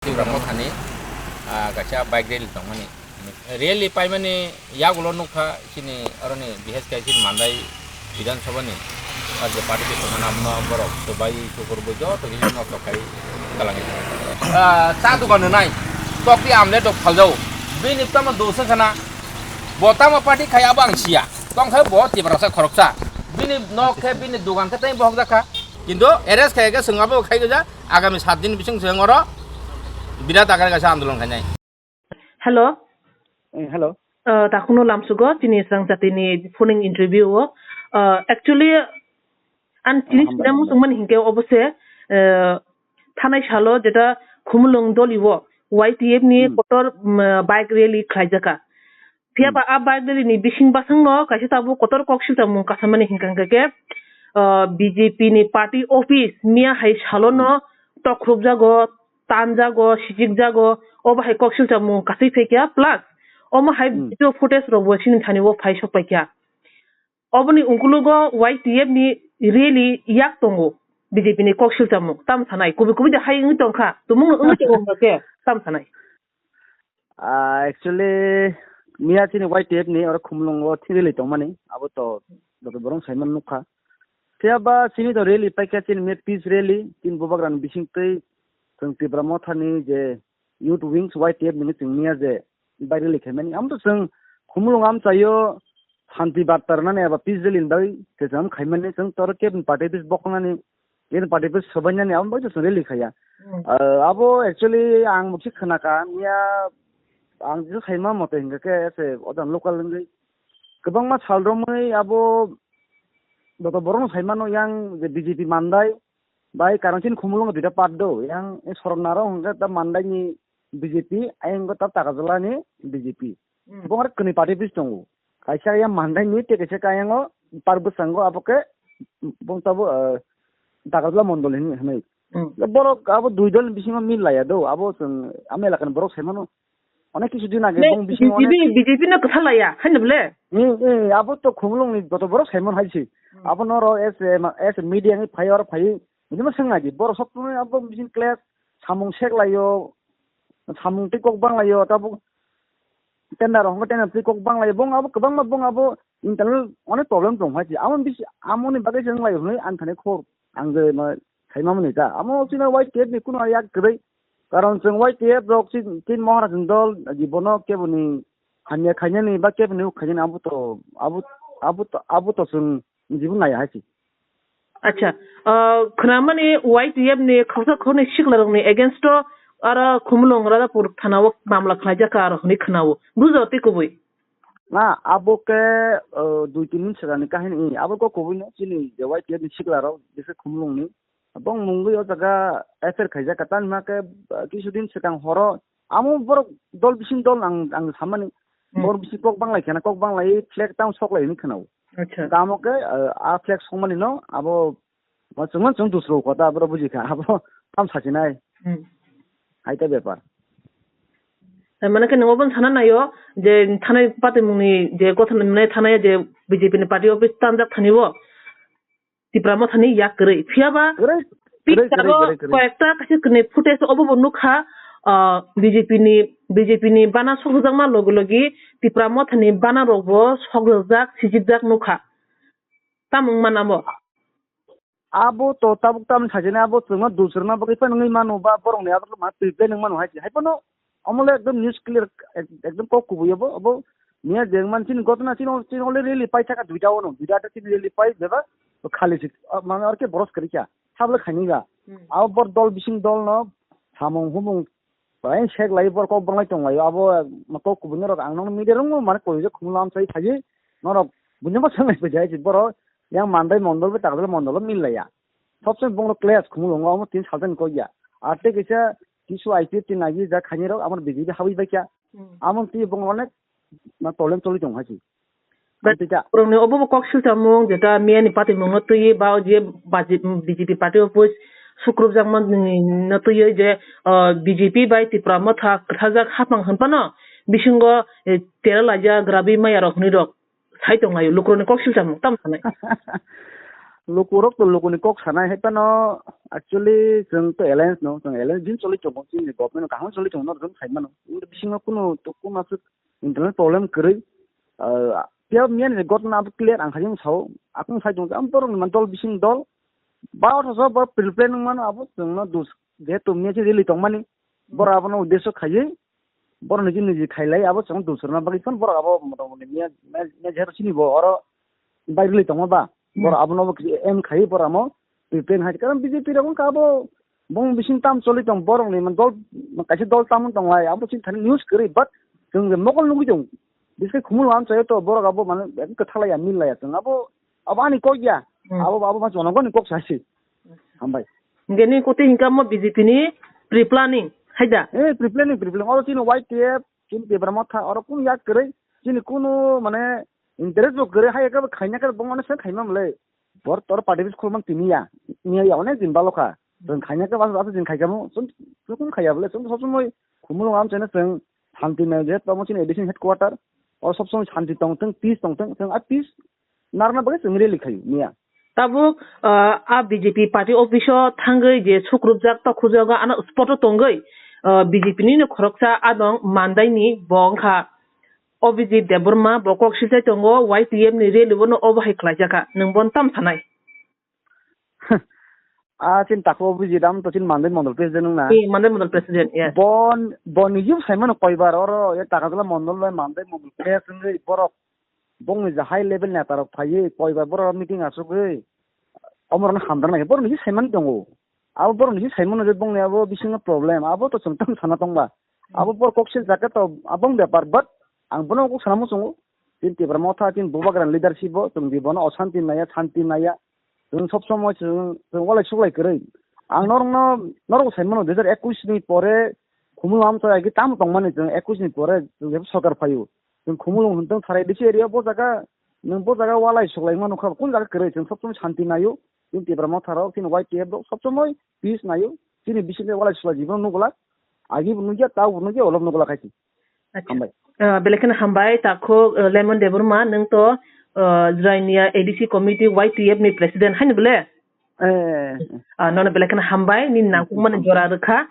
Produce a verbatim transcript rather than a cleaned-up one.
Tipra Mothani, ah, kaisa bike rally tongmani. Rally paimani yagulo nukha chini oroni, biheske chini Mandai Bidhan Sabha ni, ah, je party tongmani, amo borok chubai chukurbo joto kisa noktok khai kalangi. Ah, cha dogan nai, tokti amle dok phaljao. Bini tamo dosa sana, bo tamo party khai abo ang siya. Tongkhe bo Tiprasa khoroksa. Bini nok khe, bini dogan khe tei bohok jakha. Kintu arrest khai khe chwng abo khai gija, agami sat din bising chwng oro birat akar kaisa andolon khainai. Hello. Eh, hello. Uh, takhwno lamsugo chini swrang jatini phoning interview o. Uh, actually, ang Ah, chini hambai, sida hambai. Muchungmani hinkhe obose, uh, thanai salo jeta Khumulwng doli o Y T F ni Hmm. Kotor, um, bike rally khlaijaka. Phiya Hmm. ba a bike rally ni bising basang no kaisa tabuk kotor kok silta mung kasamani hinkha hinkha khe, uh, B J P ni party office miya hai salo no Hmm. Tokrupjago, tanjago, sijikjago, obo hai kok silta mung kasui phaikha, plus omo hai Hmm. video footage rok bo sini thani o phai sok paikha. Oboni ungkulugo Y T F ni rally yak tongo, B J P ni kok silta mung, tam sanai, kubui kubui de hai wngwi tongkha, tumung no wngwi tongo hwnkhe, tam sanai. Ah, actually, miya chini Y T F ni oro Khumulwngo thwi rally tongmani, abo to joto borok saiman nukha. Phiya ba chini to rally paikha chini miya peace rally, chini bubagrani bisingtwi chwng Tipra Mothani je Youth Wings Y T F ni chwng miya je bike rally khaimani. Amo to chwng Khumulwng amchaio santi barta rwnani eba peace rally ni bagwi kwcham khaimani chwng toro kebni party office bokhoknani Yen party bwswk sobainani abo bagwi chwng rally khaiya. Hmm. Ah, abo actually ang mukti khwnakha, miya ang jesa saima mote hinkha khe se ojan local wngwi kwbangma sal romwi abo joto borokno saimano yang je B J P Mandai bai Karansin Khumulwngo duita part do, yang Soronnaro hinkhe ta Mandaini B J P, ayang ta Takarjalani B J P. Hmm. Bo aro kwnwi party office tongo. Kaisa yang Mandaini tei kaisa khe ayango par bwskango abo khe bong tabuk, ah, Dakarjala Mondol hin-, hinwi. Hmm. Borok abo dui dol bisingo mil laya do, abo chwng ama elakani borok saimano. Onek kisu din age bong bisingo onek B J P, B J P no kwthar laya, haino bole? Hmm, hmm, abo to Khumulwngni joto borok saimano hai se. Hmm. Abo noro as a, as a media ni phai oro phai, bini ma swng nai di. Borok sok tongwi abo bising clash, samung sek laio, samung tei kok bang laio, tabuk tender rok hwnba tender twi kok bang lai, bong abo kwbangma, bong abo internal onek problem tong hai se. Amo bisi, amoni bagwi se wng lai hwnwi ani thani khor ang je ma khaima mani ta. Amo chini Y T F ni kuno yak kwrwi, karon chwng Y T F rok chi-, chini Maharaj ni dol, jibono keboni hamya khainani ba keboni uk khainani abo to, abo, abo to, abo to chwng jibo naiya hai se. Acha, ah, khwnamani Y T F ni khoroksa khoroknwi siklarokni against o aro Khumulwng Radhapur thana o mamla khlaijak kha aro hwnwi khwnao. Bujo tei kubui? Na, abo khe, ah, dui tin din swkangni kahini. Abo kok kubui no chini je Y T F ni siklarok, bisi Khumulwngni. Bong mungwi o jaga F I R khaijak kha. Tani hwnba khe, ah, kisu din swkang horo amo borok dol bising dol ang, ang samani. Hmm. Borok bising kok bang lai khana, kok bang lai flag tang sok lai hwnwi khwnao. Acha. Tamo khe, ah, a flag sokmani no abo, ma chwngno chwng dusro kota abo buji kha, abo tam sachinai. Hmm. Hai ta bepar. Hai mane khe nwngo bono sana naio je thanai patimungni je gotha nwngnai thanai je B J P ni party office tanjak thani o. Tipra Mothani yak kwrwi. Phiya ba Kwrwi, kwrwi, kwrwi, picture o kwrwi, kwrwi. Koyekta kaisa kwnwi footage obo bo nukha, ah, B J P ni, B J P ni bana sokjakma logi logi Tipra Mothani bana rok bo sokjak, sijikjak nukha. Tamo wngmano abo? Abo to tabuk tamni sajani abo chwngno dulsrwngna bagwi phano wngwi mano ba borokni abo ma twi play wngmano hai se. Hai phano Omo le ekdom news clear, ek-, ekdom kok kubui obo, obo miya jeng man chini gotna chini, chini already rally pai thaka duita ono, duita ta chini rally pai beba khali sik, ah, mane orke boros kwrwi kha, sabole khaini ga. Hmm. Abo bor dol bising dol no samung humung bai sek lai bor kok bang lai tong lai, abo, eh, kok kubui norok ang nang media rung mane koi je khumula am sai thaji norok bunyama sang lai pai jai boro yang mandai mondol bai takdal mondol mil lai ya. Sob somoi bongno clash khumulwngo, omo tin salsa ni kok ya. Ar tei kaisa kisu I P F tin nagi jak khainai rok, amo B J P habwi bai kha. Hmm. Amo twi bongno onek ma problem choli tong hai se. But Amtwi ta. Borokni obo bo kok silchamung, jeta miyani patimungno twiwi ba o je baji-, B J P party office sukrupjakmani no twiwi je, ah, B J P bai Tipra Motha kwthajak haphang hwnphano bisingo, eh, tera laijak grabwi maya rok hwnwi rok. Sai tong laio, lukurokni kok silchamung, tamo sanai? Lukurok to lukuni kok sanai hai phano actually chwng to alliance no, chwng alliance din choli tongo, chini government kaham choli tongo, norok khai mano. Indi bisingo kunu to kunu aswk internal problem kwrwi. Ah, phiya miya ni gotna abo clear ang khai sao, akung sai tong, am borok ni dol bising dol. Ba othoso bo pre-plan wng mano abo chwngno dus, jehetu miya se rally tongmani, borok abono uddesyo khaiwi, borok niji niji khailai, abo chwng dusrwna bagwi phano borok abo motamoti miya, miya, miya jehetu chini bo oro bai rally tongma ba, borok abono bo kisa aim khaiwi borok amo pre-plan hai, karon B J P rok wngkha abo bong bising tam choli tong, borok ni dol, kaisa dol tam wng tonglai, abo chini thani news kwrwi, but chwng je mokol nugwi tong, biskhe khumul wam chayo to, borok abo mane ekdom kwthalaiya, millaiya chwng abo, abo ani kok ya, Hmm. abo, abo ma jonogoni kok sa si. Hambai. Hingke ni koti hingka mo B J P ni pre-planning, hai da? Eh, pre-planning, pre-planning. Oro chini Y T F, chini Debra Motha, oro kunu yak kwrwi, chini kunu mane interest bo kwrwi, hai khe bo khaina khe bo mane se khaima mole. Bor tor party bis khulman tini ya, niya ya onek din balo kha. Chwng khaina khe bas bas din khaikamo, chwng, chwng khaiya bole, chwng sob somoi khumulung am chene chwng shanti nai je, tomo chini A D C headquarter, oro sob somoi shanti tong thung, peace tong thung, chwng a peace narwkna bagwi chwng rally khaio, miya. Tabuk, ah, a B J P party office o thangwi je sukrupjak, tokhujago, ano spot o tongwi, ah, B J P nini khoroksa adong Mandai ni bo wngkha Abhijit Debbarma, bo kok silchai tongo, Y T F ni rally bono obo hai khlaijakha. Nwng bono tam sanai? A chini takhuk Abhijit, amo to chini Mandai Mondol President wngna. Eh, Mandai Mondol President, yes. Bon, bon niji saimano koibar oro, ya Takarjala Mondol bai Mandai Mondol President wngwi borok bongni je high level neta rok phaiwi koibar borok meeting achugwi omorokno hamjaknai, borok niji saimani tongo. Abo borok niji saimano je bongni abo bisingo problem, abo to chwng tamo sana tongba. Abo borok kok sil jaket to abong bepar, but ang bono kok sana muchungo. Chini Tipra Motha, chini Bubagra leadership bo chwng di bono oshanti naiya, shanti naiya. Chwng sob somoi chwng, chwng walai suklai kwrwi. Ang norokno, norok saimano dui hajar ekwis ni pore khumui mamsa agi tamo tongmani chwng ekwis ni pore chwng jebo sorkar phaio. Chwng Khumulwng hwn tong Sarai D C area bo jaga, nwng bo jaga walai suklai mano kha, kun jaga kwrwi chwng sob somoi shanti naio. Chini Tipra Motha rok, chini Y T F rok sob somoi peace naio. Chini bisingtwi walai suklai jibon nukla. Agi bo nukya, tao bo nukya, olop nukla khaisi. Acha. Hambai. Ah, belai kheno hambai, takhuk, ah, Lemon Debbarma, nwng to, ah, Jrainia A D C committee Y T F ni president haino bole? Eh. Ah, nono belai kheno hambai, nini nangkukmani jora rwkha.